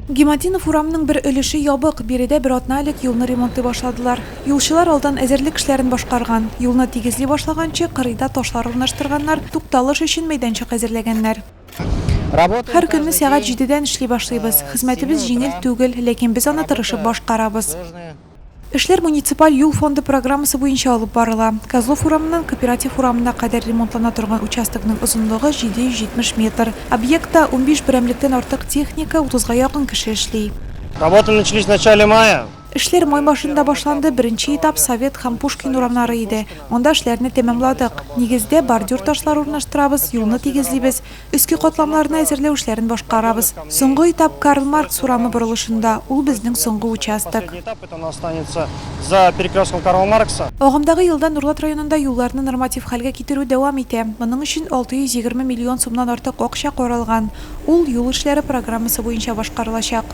Гиматдинов урамының бер өлеше ябык, биредә бер атна элек юлны ремонтлый башладылар. Юлчылар алдан әзерлек эшләрен башкарган. Юлны тигезли башлаганчы, кырыйда ташлар урнаштырганнар, тукталыш өчен мәйданчык әзерләгәннәр. Һәр көнне сәгать җидедән эшли башлыйбыз. Хезмәтебез җиңел түгел, ләкин без аны тырышып башкарабыз. Эшләр муниципаль юл фонды программасы буенча алып барыла. Козлов урамыннан Кооператив урамына кадәр ремонтлана торган участокның озынлыгы 770 метр. Объектта 15 берәмлектән артык техника, утызга якын кеше эшли. Работы начались в начале мая. Эшләр май башында башланды, беренче этап Совет һәм Пушкин урамнары иде. Анда эшләрне тәмамладык. Нигездә, бордюр ташлары урнаштырабыз, юлны тигезлибез. Өске катламнарны әзерләү эшләрен башкарабыз. Соңгы этап Карл Маркс урамы борылышында, ул безнең соңгы участок. Агымдагы елда Нурлат районында юлларны норматив хәлгә китерү дәвам итә. Моның өчен 620 миллион сумнан артык акча каралган. Ул юл эшләре программасы буенча башкарылачак.